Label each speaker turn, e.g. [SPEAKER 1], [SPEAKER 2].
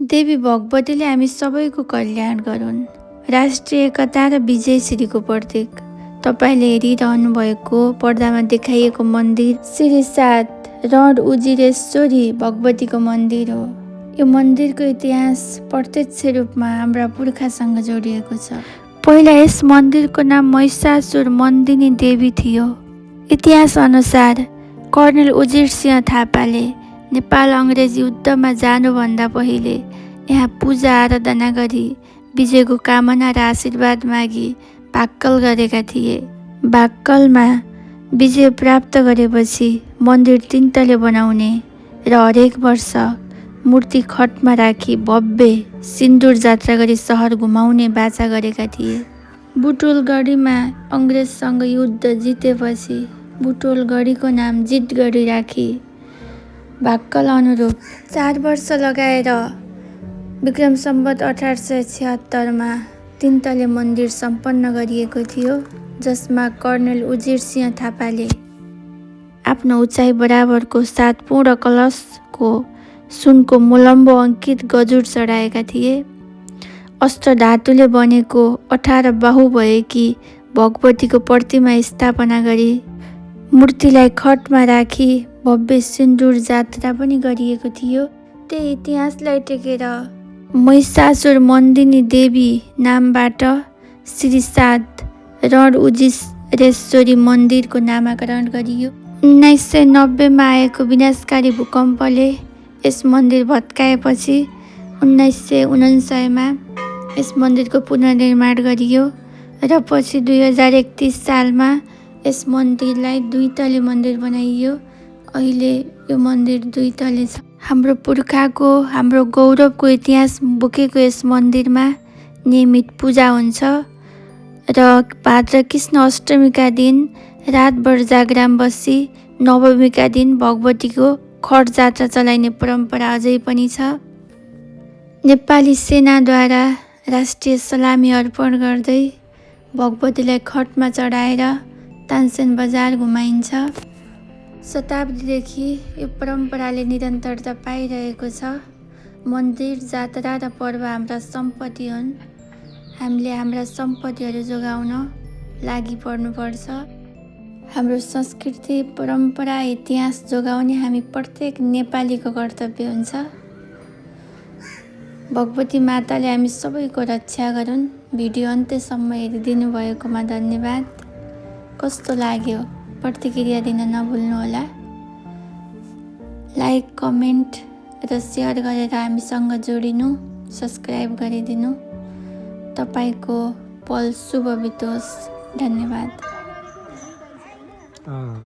[SPEAKER 1] देवी भगवतीले हामी सबैको कल्याण गरून्। राष्ट्रिय एकता र विजय श्रीको प्रतीक। तपाईँले हेरिरहनु भएको पर्दामा देखाइएको मन्दिर श्री 7 रण उजिरेश्वरी भगवतीको मन्दिर हो। यो मन्दिरको इतिहास प्रत्यक्ष रूपमा हाम्रा पुर्खासँग जोडिएको छ। पहिला यस मन्दिरको नाम महिषासुर मर्दिनी देवी थियो। इतिहास अनुसार कर्णेल उजिरसिंह थापाले नेपाल अङ्ग्रेज युद्धमा जानुभन्दा पहिले यहाँ पूजा आराधना गरी विजयको कामना र आशीर्वाद मागी भाक्कल गरेका थिए। भाक्कलमा विजय प्राप्त गरेपछि मन्दिर 3 तले बनाउने र हरेक वर्ष मूर्ति खटमा राखी भव्य सिन्दुर जात्रा गरी सहर घुमाउने बाचा गरेका थिए। बुटोलगढीमा अङ्ग्रेजसँग युद्ध जितेपछि बुटोलगढीको नाम जितगढी राखी भाक्कल अनुरूप 4 वर्ष लगाएर विक्रम सम्वत 1876मा 3 तले मन्दिर सम्पन्न गरिएको थियो, जसमा कर्णेल उजिरसिंह थापाले आफ्नो उचाइ बराबरको 7 पूर्ण कलशको सुनको मुलम्बो अङ्कित गजुर चढाएका थिए। अष्टधातुले बनेको 18 बाहु भएकी भगवतीको प्रतिमा स्थापना गरी मूर्तिलाई खटमा राखी भव्य सिन्दुर जात्रा पनि गरिएको थियो। त्यही इतिहासलाई टेकेर महिषासुर मर्दिनी देवी नामबाट श्री 7 रण उजिरेश्वरी मन्दिरको नामाकरण गरियो। 1990मा आएको विनाशकारी भूकम्पले यस मन्दिर भत्काएपछि 1999मा यस मन्दिरको पुनर्निर्माण गरियो र पछि 2031 सालमा यस मन्दिरलाई 2 तले मन्दिर बनाइयो। अहिले यो मन्दिर 2 तले छ। हाम्रो पुर्खाको, हाम्रो गौरवको इतिहास बोकेको यस मन्दिरमा नियमित पूजा हुन्छ र भाद्र कृष्ण अष्टमीका दिन रातभर जागराम बसी नवमीका दिन भगवतीको खट जात्रा चलाइने परम्परा अझै पनि छ। नेपाली सेनाद्वारा राष्ट्रिय सलामी अर्पण गर्दै भगवतीलाई खटमा चढाएर तानसेन बजार घुमाइन्छ। शताब्दीदेखि यो परम्पराले निरन्तरता पाइरहेको छ। मन्दिर, जात्रा र पर्व हाम्रा सम्पत्ति हुन्। हामीले हाम्रा सम्पत्तिहरू जोगाउन लागि पर्नुपर्छ। हाम्रो संस्कृति, परम्परा, इतिहास जोगाउने हामी प्रत्येक नेपालीको कर्तव्य हुन्छ। भगवती माताले हामी सबैको रक्षा गरून्। भिडियो अन्त्यसम्म हेरिदिनु भएकोमा धन्यवाद। कस्तो लाग्यो प्रतिक्रिया दिन नभुल्नुहोला। लाइक, कमेन्ट र सेयर गरेर हामीसँग जोडिनु, सब्स्क्राइब गरिदिनु। तपाईँको पल शुभ बितोस्। धन्यवाद।